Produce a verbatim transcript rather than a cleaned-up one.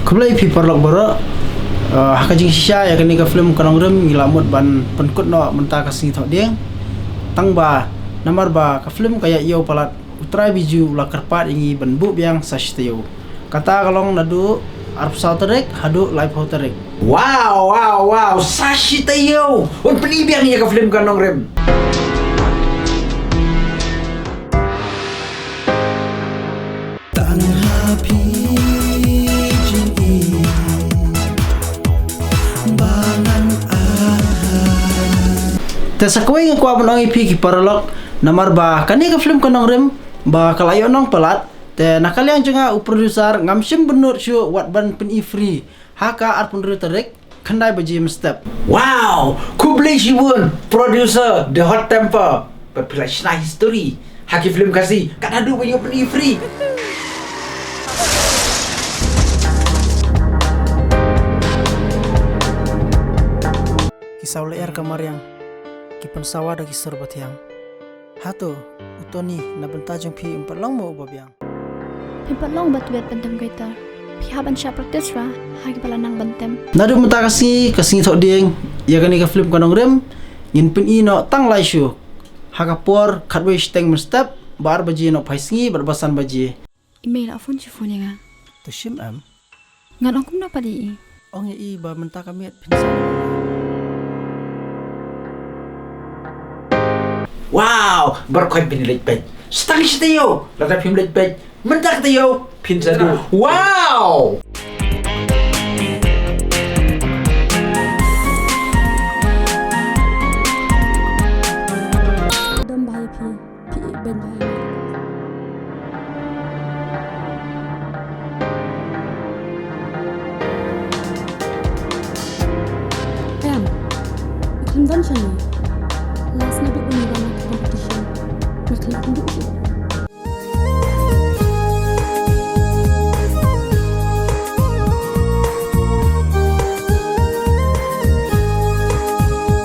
Khublei phi paralok baroh. Uh, ha ka jingshisha ïa kane ka film Ka Nongrim ngi la mut ban pynkut noh mynta ka sngi Thohdieng. Tang ba namar ba ka film ka ïa ïew palat, U Trai Biju u la kyrpad ïa ngi ban buh biang sa shi taïew. Kata ka long naduh arphew saw tarik haduh laiphew tarik. Wow, wow, wow, sa shi taïew un pyni biang ïa ka film Ka Nongrim. Tang ha phi jingim ba ngan ai. Te sa kawei nga kwah ban ong ïa phi ki paralok, namar ba kane ka film Ka Nongrim ba ka la ïoh nong palat, te na ka liang jong nga u producer ngam shym bynnud shuh wat ban pyni free ha ka arphew hynriew tarik, khyndai baje mynstep. Wow! Khublei shibun, producer The Hot Temper. Ba phi la shna history ha ki film Khasi, kat haduh ba ïoh pyni free. Ki saw lyer ka mariang, ki pynsawa da ki sur ba thiang. Hato u Tony na bynta jong phi um pat long mo uba biang? Phim pat long uba tbit ban tem guitar. Phi hap ban shah practice ra ha kiba la nang ban tem. Naduh mynta ka sngi, ka sngi Thohdieng, ïa kane ka film Ka Nongrim ngin pyni noh tang lai shuh. Ha ka por khatwei shiteng mynstep, ba ar baje nohphai sngi bad ba san baje. I mei la phone shi phone ïa nga. To shim em? Ngan ong kumno pat ïa i? Ong ïa i ba mynta ka miet phin sa. Wow, baroh khoit phin leit peit. Sa tang shi taïew, lada phim leit peit mynta ka taïew, phin sa duh. Wow! Dom bha ïa phi. Phi ïeit bha ïa nga. Em, u khlem don shane. Last nga buh u ngi wan na ka competition. Nga khlem buh shuh.